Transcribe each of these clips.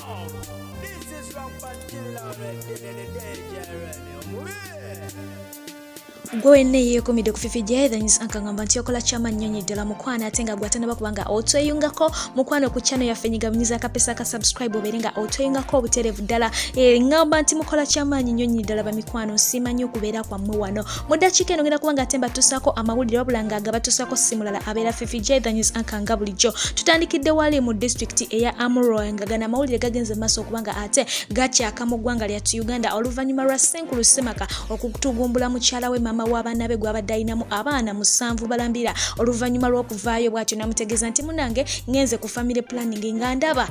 This is Rampant Killer Already. Gwe wenna eyeekumidde ku Fifi J The News Anchor, ngamba nti okola kyama nnyonyi ddala mukwano, ate nga gwe atanaba kubanga otweyungako mukwano ku channel yaffe, nyiga bunyiza akapesa ka subscribe obeere nga otweyungako obutereevu ddala. Ngamba nti mukola kyamaanyi nnyonyi ddala bamikwano, nsiima nnyo okubeera kwammwe wano. Mu ddakiika eno ngenda kuba nga ate mbatuusaako amawulire, wabula nga agabatuusaako si mulala, abeera Fifi J The News Anchor. Nga bulijjo tutandikidde wali mu disitulikiti eya Amuro, nga gano amawulire gagenze mu maaso okuba nga ate gakyaka mu ggwanga lyattu Uganda, oluvannyuma lwa Ssenkulu Semaka okutugumbula mukyala we, maama w'abaana be gw'abadde alinamu abaana musanvu balambira, oluvannyuma lw'okuvaayo bw'atyo n'amutegeeza nti munange ngenze ku family planning nga ndaba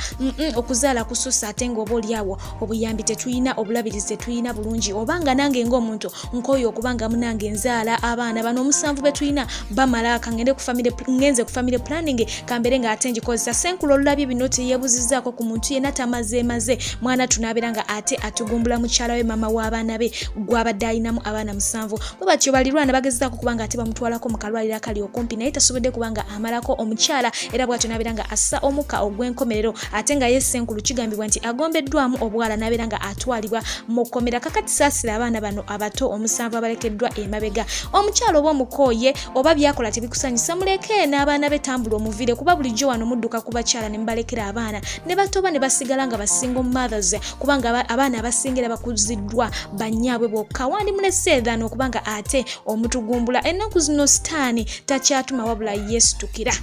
okuzaala kususa, ate ng'oba oliawo obuyambi tetulina, obulabirizi tetulina bulungi, oba nga nange ng'omuntu nkooye okuba nga munange nzaala abaana bano omusanvu be tulina bamala, kangende ku family, ngenze ku family planning kambeere nga ate ngikozesa. Senkulu olulabye bino teyeebuzizaako ku muntu yenna, tamazeemaze mwana tunaabeera nga ate atugumbula mukyala we, maama w'abaana be gw'abadde alinamu abaana musanvu. Bwe batyo balirwana bagezezaako kuba nga ate bamutwalako mu kalwaliro akali okumpi, naye tasobodde kuba nga amalako omukyala, era bw'atyo n'abeera nga assa omukka ogw'enkomerero. Ate nga ye Senkulu kigambibwa nti agombeddwamu obwala n'abeera nga atwalibwa mu kkomera. Kakati saasira abaana bano abato omusanvu abalekeddwa emabega. Omukyala oba omukooye oba byakola tebikusanyusa, muleke n'abaana be, tambula omuviire, kuba bulijjo wano mudduka ku bakyala ne mubalekera abaana ne batoba ne basigala nga ba single mothers, kubanga abaana abasinga era bakuziddwa bannyaabwe bokka. Wandimulese than okuba nga ate omutugumbula. Ennaku zino sitaani takyatuma, wabula yeesitukira.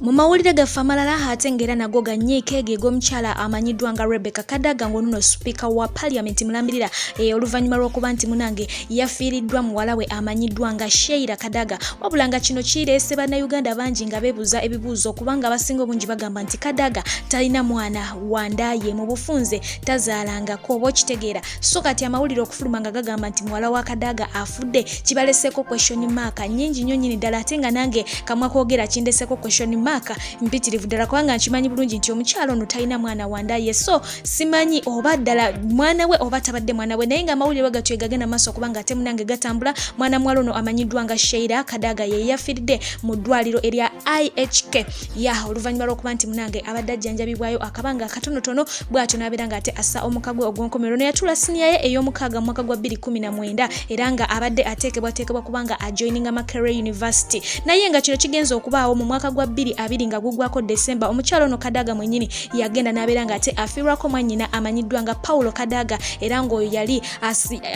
Mu mawulire gaffe amalala, ate ng'era nago ganyiike, ge g'omukyala amanyiddwa nga Rebecca Kadaga, ng'onuno sipiika wa Parliament mulambirira, oluvannyuma lw'okuba nti munange yafiiriddwa muwala we amanyiddwa nga Sheila Kadaga. Wabula nga kino kireese Bannayuganda bangi nga beebuuza ebibuuzo, kubanga abasinga obungi bagamba nti Kadaga talina mwana wandaaye, mu bufunze tazaalangako, oba okitegeera. So kati amawulire okufuluma nga gagamba nti muwala wa Kadaga afudde kibaleseeko question mark nyingi nnyo nnyini ddala, ate nga nange kamwa koogera kindeseko question mark mpitirivu ddala, kubanga nkimanyi bulungi nti omukyala ono talina mwana wandaye. So simanyi oba ddala mwana we oba tabadde mwana we, naye nga amawulire gatyo gagenda maaso okubanga ate munange gatambula. Mwana muwala ono amanyiddwa nga Sheila Kadaga ye yafiiridde mu ddwaliro erya IHK ya, oluvannyuma lw'okuba nti munange abadde ajjanjabibwayo akabanga akatonotono, bw'atyo n'abeera nga ate assa omuka gwe ogw'enkomerero. Neyatuula siniya ye ey'omukaaga mu mwaka gwa 2019, era nga abadde ateekebwateekebwa kubanga ajoininga Makerere University, naye nga kino kigenza okubaawo mu mwaka gwa 2020 nga gugwako Desemba, omukyala ono Kadaga mwennyini yagenda n'abeera nga ate afiirwako mwannyina amanyiddwa nga Paulo Kadaga, era ng'oyo yali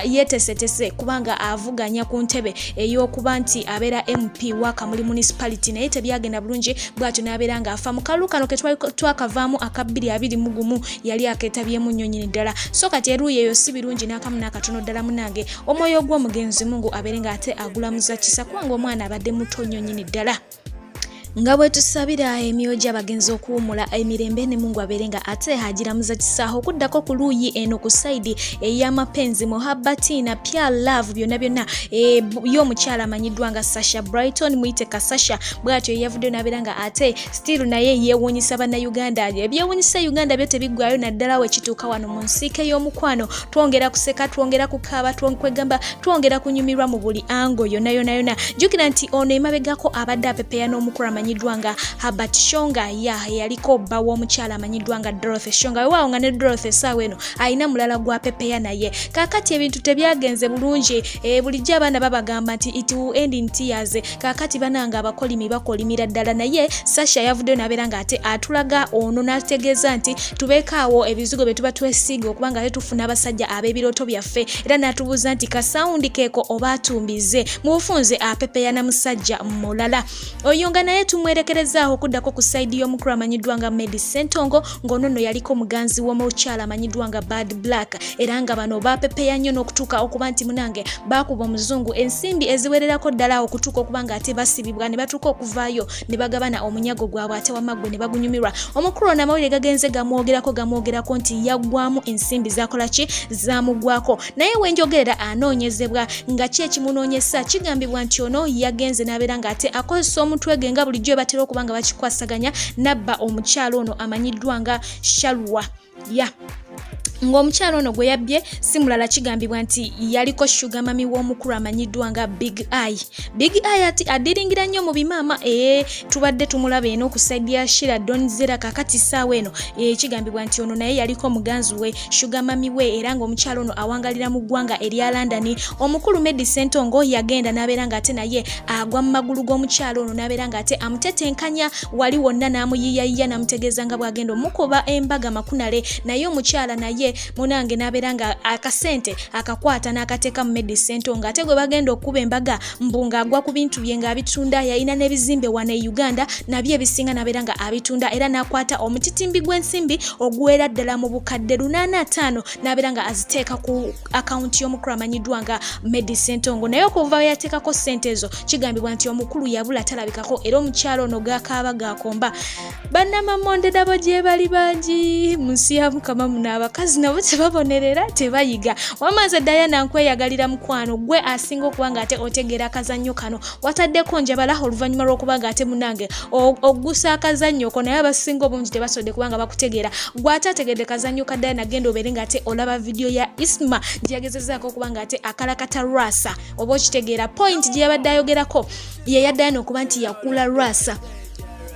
yeetesetese kubanga avuganya ku ntebe ey'okuba nti abeera MP wa Kamuli Municipality, naye tebyagenda bulungi, bw'atyo n'abeera ng'afa mu kalulu kano ke twakavaamu aka 2021, yali akeetabyemu nnyo nnyini ddala. So kati eruuyi eyo si birungi n'akamu n'akatono ddala. Munange, omwoyo gw'omugenzi Mungu abeere ng'ate agulamuza kisa, kubanga omwana abadde muto nnyo nnyini ddala. Nga bwe tusabira emyoyo gy'abagenzi okuwummula emirembe, ne Mungu abeere nga ate agiramuza kisaaho. Okuddako ku luuyi eno ku side ey'amapenzi, muhabbatina pure love byonna byonna, y'omukyala amanyiddwa nga Sasha Brighton, muyite Kasasha, bw'atyo yavuddeyo n'abeera nga ate still naye yeewuunyisa Bannayuganda. Ebyewuunyisa Uganda byo tebiggwayo, naddala we kituuka wano mu nsiike y'omukwano. Twongera kuseka, twongera kukaaba, kwegamba twongera kunyumirwa mu buli angle yonna yonna yonna. Jjukira nti ono emabegako abadde apepeya n'omukulu amanyiddwa nga Herbert Shonga, ya yaliko bba w'omukyala amanyiddwa nga Dorothy Shonga. Wewaawo nga ne Dorothy essaawa eno alina mulala gwapepeya, naye kaakati ebintu tebyagenze bulungi. Bulijjo abaana babagamba nti it will end in tears. Kaakati bananga abakolimi bakolimira ddala, naye Sasha yavuddeyo n'abeera ng'ate atulaga ono n'ategeeza nti tubeeko awo ebizigo bye tuba twesiiga okuba nga ate tufuna abasajja ab'ebirooto byaffe, era n'atubuuza nti kasawundi keeko oba atumbize. Mu bufunze apepeya na musajja mulala oyo nga naye tumwerekerezaawo. Okuddako ku side y'omukulu amanyiddwa nga Medi Sentongo, ng'ono nno yaliko muganzi w'omukyala amanyiddwa nga Bad Black, era nga bano bapepeya nnyo n'okutuuka okuba nti munange baakuba omuzungu ensimbi eziwererako ddala, okutuuka okuba nga ate basibibwa ne batuuka okuvaayo ne bagabana omunyago gwabwe, ate wamaggwe ne bagunyumirwa. Omukulu ono amawulire gagenze gamwogerako gamwogerako nti yaggwamu ensimbi, zakola ki, zamugwako, naye wenjogerera anoonyezebwa. Nga ki ekimunoonyesa? Kigambibwa nti ono yagenze n'abeera ng'ate akozesa omutwe ge nga bulijjo batera okuba nga bakikwasaganya, nabba omukyalo ono amanyiddwa nga Shalwa ya. Ng'omukyala ono gwe yabbye si mulala, kigambibwa nti yaliko sugar mummy w'omukulu amanyiddwa nga Big Eye. Big Eye ati adiringira nnyo mu bimaama. Ee, tubadde tumulaba eno ku side ya Shira Donzera. Kakati ssaawa eno kigambibwa nti ono naye yaliko muganzi we, sugar mummy we, era ng'omukyala ono awangalira mu ggwanga erya London. Omukulu Medi Sentongo yagenda n'abeera ng'ate naye agwa mu magulu g'omukyala ono, n'abeera ng'ate amutetenkanya wali wonna, n'amuyiiyayiya, n'amutegeeza nga bw'agenda omukuba embaga makunale. Naye omukyala naye munange n'abeera nga akasente akakwata n'akateeka mu Medi Sentongo, ate gwe bagenda okukuba embaga mbu ng'agwa ku bintu bye ng'abitunda. Yalina n'ebizimbe wano e Uganda, nabyo ebisinga n'abeera nga abitunda, era n'akwata omutitimbi gw'ensimbi oguwera ddala mu bukadde 805, n'abeera nga aziteeka ku akawunti y'omukulu amanyiddwa nga Medi Sentongo. Naye okuva we yateekako ssente ezo, kigambibwa nti omukulu yabula, talabikako, era omukyalo ono gakaaba gakomba. Bannamamonde nabo gye bali bangi mu nsi ya Mukama muno. Abakazi nabo tebabonerera, tebayiga. Wamaze Diana, nkweyagalira mukwano, gwe asinga okuba nga ate otegeera akazannyo kano. Wataddeko njabala oluvannyuma lw'okuba nga ate munange oggusa akazannyo ko, naye abasinga obungi tebasobodde kubanga bakutegeera. Gwe ate ategedde kazannyo ka Diana, genda obeere nga ate olaba vidiyo ya Isma gye yagezezaako okuba nga ate akalakata Lwasa, oba okitegeera point gye yabadde ayogerako ye ya Diana okuba nti yakula Lwasa.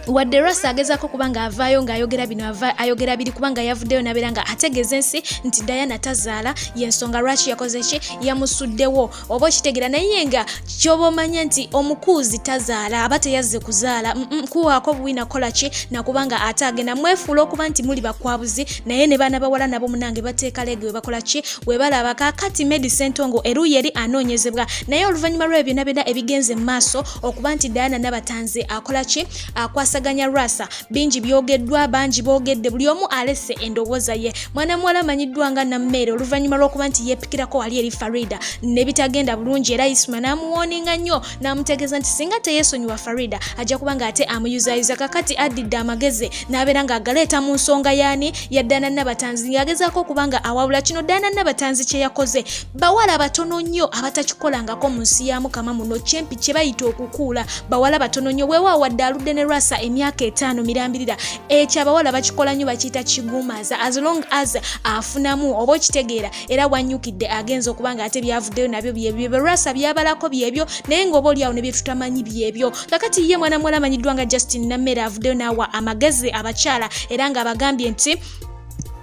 Wadde Lwasa agezaako kuba nga avaayo ng'ayogera bino, ayogera biri, kubanga yavuddeyo n'abeera nga ategeeza ensi nti Diana tazaala, yensonga lwaki yakoze ki, yamusuddewo, oba okitegeera. Naye nga kyoba omanya nti omukuuzi tazaala, aba teyazze kuzaala kuwaako buwi nakola ki nakubanga ate agenda mwefuula okuba nti muli bakwabuzi. Naye ne baana bawala nabo munange bateeka leege we bakola ki, we balaba. Kaakati Medi Sentongo eruuyi eri anoonyezebwa, naye oluvannyuma lw'ebyo byonna byonna ebigenze mu maaso okuba nti Diana Nabatanzi akola ki, akwasaganya Lwasa, bingi byogeddwa, bangi boogedde, buli omu alese endowooza ye. Mwana muwala amanyiddwa nga Nammeere, oluvannyuma lw'okuba nti yeepikirako wali eri Farida ne bitagenda bulungi, era Isma n'amuwooninga nnyo n'amutegeeza nti singa teyeesonyiwa Farida ajja kuba ng'ate amuyuzayuza. Kakati addidde amagezi n'abeera ng'agaleeta mu nsonga yaani ya Diana Nabatanzi, ng'agezaako okuba nga awabula kino Diana Nabatanzi kye yakoze. Bawala batono nnyo abatakikolangako mu nsi ya Mukama muno, kyempi kye bayita okukuula. Bawala batono nnyo. Weewaawo wadde aludde ne Lwasa emyaka 5 mirambirira, ekyo abawala bakikola nnyo, bakiyita kigumaza, as long as afunamu, oba okitegeera. Era wanyukidde agenza okuba nga ate byavuddeyo nabyo byebyo, Lwasa byabalako byebyo, naye ng'oba oliawo ne byetutamanyi byebyo. Kakati ye mwana muwala amanyiddwa nga Justin Nammere avuddeyo n'awa amagezi abakyala, era ng'abagambye nti,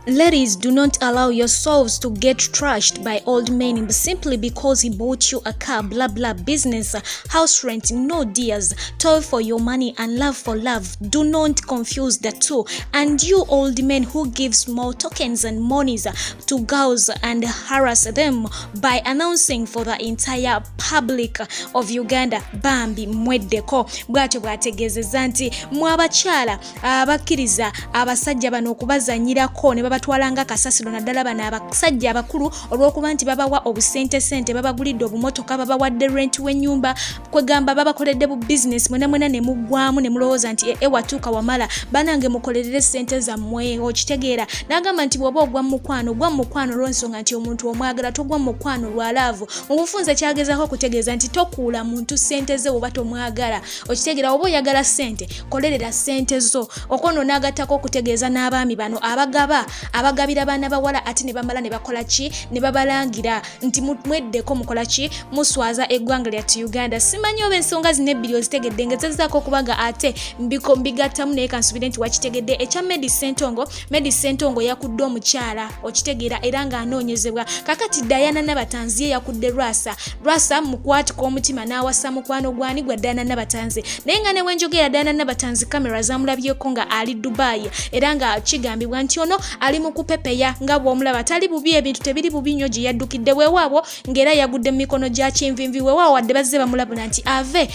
"Ladies, do not allow yourselves to get trashed by old men simply because he bought you a car, blah blah business, house rent. No, dears, toil for your money and love for love. Do not confuse the two. And you old men who give small tokens and monies to girls and harass them by announcing for the entire public of Uganda, bambi mweddeko." Bw'atyo bw'ategeezezza nti mwe abakyala abakkiriza abasajja bano okubazanyirako ne babatwala nga kasasiro, naddala bano abasajja abakulu, olw'okuba nti babawa obusente sente, babagulidde obumotoka, babawadde rent w'ennyumba, kwegamba babakoledde bu bizinesi, mwena mwena ne muggwamu ne mulowooza nti e watuuka wamala. Banange, mukolerere sente zammwe, okitegeera. N'agamba nti bw'oba ogwa mu mukwano, ogwa mu mukwano olw'ensonga nti omuntu omwagala, togwa mu mukwano lwa love. Mu bufunze kyagezaako okutegeeza nti tokuula muntu sente ze oba tomwagala, okitegeera. Oba oyagala sente, kolerera sente zo. Okwono n'agattako okutegeeza n'abaami bano abagaba, abagabira baana bawala, ate ne bamala ne bakola ki, ne babalangira nti mweddeko, mukola ki, muswaza eggwanga lyattu Uganda. Simanyi oba ensonga zino ebbiri ozitegedde, ngezezaako okuba nga ate mbigattamu, naye kansubire nti wakitegedde. Ekya Medi Sentongo, Medi Sentongo yakudde omukyala, okitegeera, era ng'anoonyezebwa. Kakati Diana Nabatanzi ye yakudde Lwasa. Lwasa mukwatika omutima n'awasa mukwano gwani, gwa Diana Nabatanzi. Naye nga newenjogera, Diana Nabatanzi kamera zamulabyeko nga ali Dubai, era nga kigambibwa nti ono ali mu kupepeya nga bw'omulaba tali bubi, ebintu tebiri bubi nnyo gye yaddukidde. Weewaabwo ng'era yagudde mu mikono gya Kinvinvi. Weewaawo wadde bazze bamulabula nti ave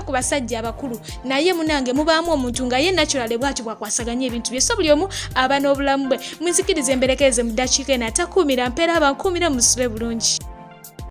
ku basajja abakulu, naye munange mubaamu omuntu nga ye naturally bwatyo bwakwasaganya ebintu bye. So buli omu aba n'obulamu bwe. Munzikirize emberekereze mu ddakiika eno. Atakuumira mpeera, abankuumira, musule bulungi.